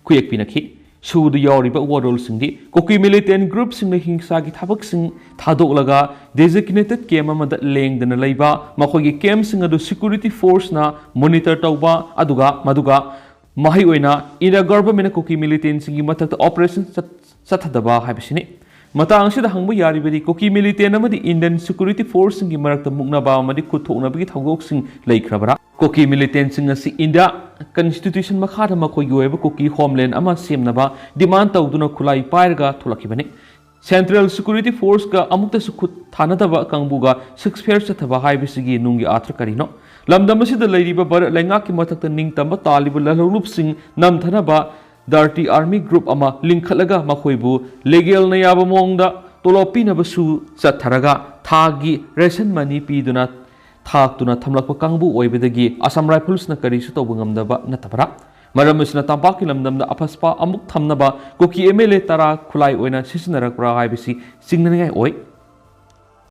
ꯈꯨꯌꯦꯛ ꯄꯤꯅꯈꯤ꯫ ꯁꯨꯗ ꯌꯥꯎꯔꯤꯕ ꯋꯥꯔꯣꯜꯁꯤꯡꯗꯤ ꯀꯨꯀꯤ militant groupꯁꯤꯡꯅ ꯍꯤꯡꯁꯥꯒꯤ ꯊꯕꯛꯁꯤꯡ ꯊꯥꯗꯣꯛꯂꯒ designated camp ꯑꯃꯗ ꯂꯦꯡꯗꯅ ꯂꯩꯕ, ꯃꯈꯣꯏꯒꯤ campꯁꯤꯡ ꯑꯗꯨ security forceꯅ monitor ꯇꯧꯕ, ꯑꯗꯨꯒ ꯃꯗꯨꯒ ꯃꯍꯩ ꯑꯣꯏꯅ India governmentꯅ ꯀꯨꯀꯤ militantꯁꯤꯡꯒꯤ ꯃꯊꯛꯇ operation ꯆꯠ-, ꯆꯠꯊꯗꯕ ꯍꯥꯏꯕꯁꯤꯅꯤ꯫ ꯃꯇꯥꯡ ꯑꯁꯤꯗ ꯍꯪꯕ ꯌꯥꯔꯤꯕꯗꯤ ꯀꯨꯀꯤ militant ꯑꯃꯗꯤ Indian security forceꯁꯤꯡꯒꯤ ꯃꯔꯛꯇ ꯃꯨꯛꯅꯕ ꯑꯃꯗꯤ ꯈꯨꯠꯊꯣꯛꯅꯕꯒꯤ ꯊꯧꯗꯣꯛꯁꯤꯡ ꯂꯩꯈ꯭ꯔꯕꯔꯥ? ꯀꯨꯀꯤ militantꯁꯤꯡ ꯑꯁꯤ India constitution ꯃꯈꯥꯗ ꯃꯈꯣꯏꯒꯤ ꯑꯣꯏꯕ ꯀꯨꯀꯤ homeland ꯑꯃ ꯁꯦꯝꯅꯕ demand ꯇꯧꯗꯨꯅ ꯈꯨꯠꯂꯥꯏ ꯄꯥꯏꯔꯒ ꯊꯣꯛꯂꯛꯈꯤꯕꯅꯤ꯫ Central security forceꯀ ꯑꯃꯨꯛꯇꯁꯨ ꯈꯨꯠ ꯊꯥꯅꯗꯕ ꯀꯥꯡꯕꯨꯒ ceasefire ꯆꯠꯊꯕ ꯍꯥꯏꯕꯁꯤꯒꯤ ꯅꯨꯡꯒꯤ ꯑꯥꯔꯊ ꯀꯔꯤꯅꯣ? ꯂꯝꯗꯝ ꯑꯁꯤꯗ ꯂꯩꯔꯤꯕ ꯚꯥꯔꯠ ꯂꯩꯉꯥꯛꯀꯤ ꯃꯊꯛꯇ ꯅꯤꯡꯇꯝꯕ ꯇꯥꯜꯂꯤꯕ ꯂꯥꯜꯍꯧꯂꯨꯞꯁꯤꯡ ꯅꯝꯊꯅꯕ dirty army group ꯑꯃ ꯂꯤꯡꯈꯠꯂꯒ ꯃꯈꯣꯏꯕꯨ ꯂꯦꯒꯦꯜꯅ ꯌꯥꯕ ꯃꯑꯣꯡꯗ ꯇꯣꯂꯣꯞ ꯄꯤꯅꯕꯁꯨ ꯆꯠꯊꯔꯒ ꯊꯥꯒꯤ ration money ꯄꯤꯗꯨꯅ ꯊꯥꯛꯇꯨꯅ ꯊꯝꯂꯛꯄ ꯀꯥꯡꯕꯨ ꯑꯣꯏꯕꯗꯒꯤ Assam Riflesꯅ ꯀꯔꯤꯁꯨ ꯇꯧꯕ ꯉꯝꯗꯕ ꯅꯠꯇꯕ꯭ꯔꯥ? ꯃꯔꯝ ꯑꯁꯤꯅ ꯇꯝꯄꯥꯛꯀꯤ ꯂꯝꯗꯝꯗ ꯑꯐꯁꯄꯥ ꯑꯃꯨꯛ ꯊꯝꯅꯕ ꯀꯨꯀꯤ MLA ꯇꯔꯥ ꯈꯨꯠꯂꯥꯏ ꯑꯣꯏꯅ ꯁꯤꯖꯤꯟꯅꯔꯛꯄ꯭ꯔꯥ ꯍꯥꯏꯕꯁꯤ ꯆꯤꯡꯅꯅꯤꯡꯉꯥꯏ ꯑꯣꯏ꯫